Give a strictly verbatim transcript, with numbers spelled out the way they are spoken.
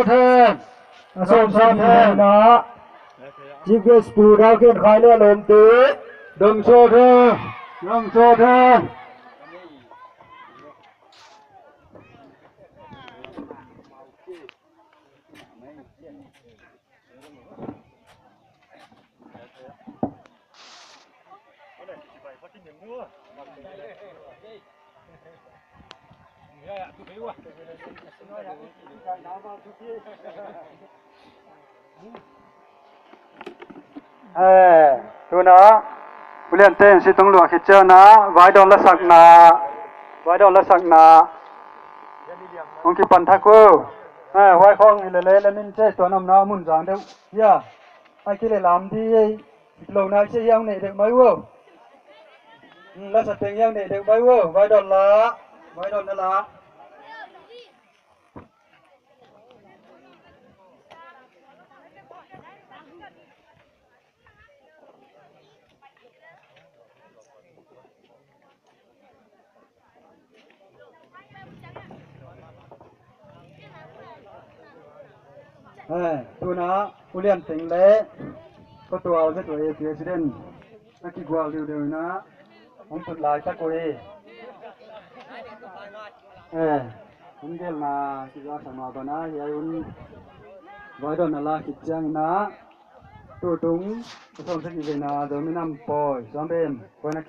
Then. A sawm sa then. Chief guest Pu Dau Khen Khai le a lawmte. Dong sa then. Dong sa then. Eh, tuna, ulian ten si tung lua khit ciang na, vaidawn la sakna, vaidawn la sakna, hong kipan thak uh. Eh, huai khong hi le le, le min ce tuan om na, mun zang deuh. Ya, ai ki le lam di, ei, lo na ce yang ne deuh mai uh. Hmm, la sa teng yang ne deuh mai uh, vaidawn la, vaidawn la la. Eh, tuna ulian teng le ko tua uze tua e president a kigual diu diu ina hong tut lai tak uh hi. Eh, hun gelna kizak sama bana hi ai hun vaidawn na la khit ciang ina tutung ka sawm sek i veina Zomi Nam Pawi suam ben koina